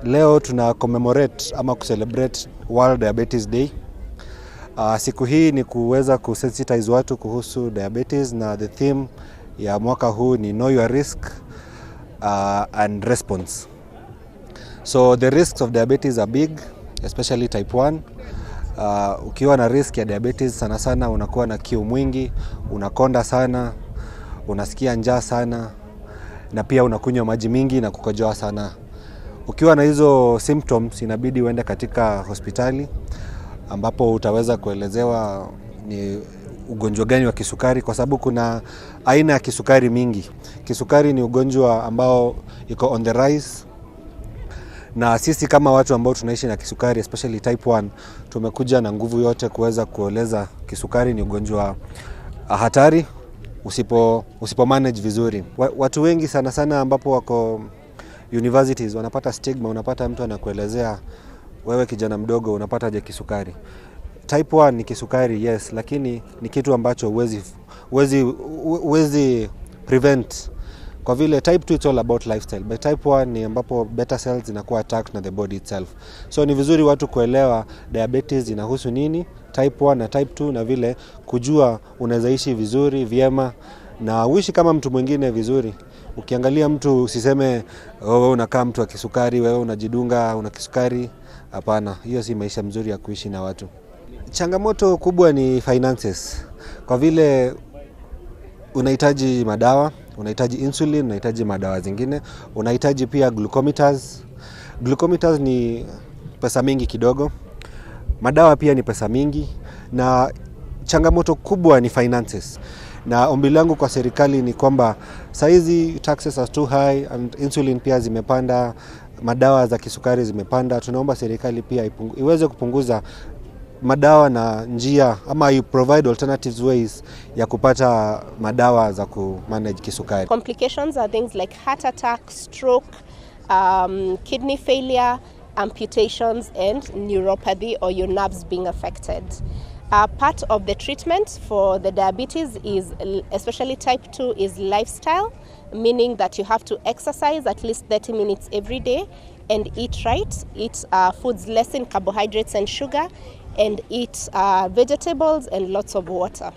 Leo tuna commemorate ama kucelebrate World Diabetes Day. Siku hii ni kuweza kusensitize watu kuhusu diabetes, na the theme ya mwaka huu ni know your risk and response. So the risks of diabetes are big, especially type 1. Ukiwa na risk ya diabetes, sana sana unakuwa na kiu mwingi, unakonda sana, unasikia njaa sana na pia unakunywa maji mingi na kukojoa sana. Ukiwa na hizo symptoms, inabidi uende katika hospitali ambapo utaweza kuelezewa ni ugonjwa gani wa kisukari, kwa sababu kuna aina ya kisukari mingi. Kisukari ni ugonjwa ambao iko on the rise, na sisi kama watu ambao tunaishi na kisukari, especially type 1, tumekuja na nguvu yote kuweza kueleza kisukari ni ugonjwa hatari usipo manage vizuri. Watu wengi sana sana ambapo wako universities wanapata stigma. Unapata mtu anakuelezea, "Wewe kijana mdogo, unapata je kisukari?" Type 1 ni kisukari, yes, lakini ni kitu ambacho huwezi prevent, kwa vile type 2, it's all about lifestyle, but type 1 ni ambapo beta cells zinakuwa attacked na the body itself. So ni vizuri watu kuelewa diabetes inahusu nini, type 1 na type 2, na vile kujua unaweza ishi vizuri vyema na uishi kama mtu mwingine vizuri. Ukiangalia mtu, usiseme, "Oh, wewe unakaa mtu wa kisukari, wewe unajidunga, una kisukari." Hapana, hiyo si maisha mzuri ya kuishi na watu. Changamoto kubwa ni finances, kwa vile unahitaji madawa, unahitaji insulin, unahitaji madawa zingine, unahitaji pia glucometers. Glucometers ni pesa mingi kidogo, madawa pia ni pesa mingi, na changamoto kubwa ni finances. Na ombi langu kwa serikali ni kwamba saizi taxes are too high and insulin pia zimepanda, madawa za kisukari zimepanda. Tunaomba serikali pia iweze kupunguza madawa na njia ama you provide alternative ways ya kupata madawa za ku manage kisukari. Complications are things like heart attack, stroke, kidney failure, amputations, and neuropathy or your nerves being affected. Part of the treatment for the diabetes is, especially type 2, is lifestyle, meaning that you have to exercise at least 30 minutes every day and eat right, eat foods less in carbohydrates and sugar, and eat vegetables and lots of water.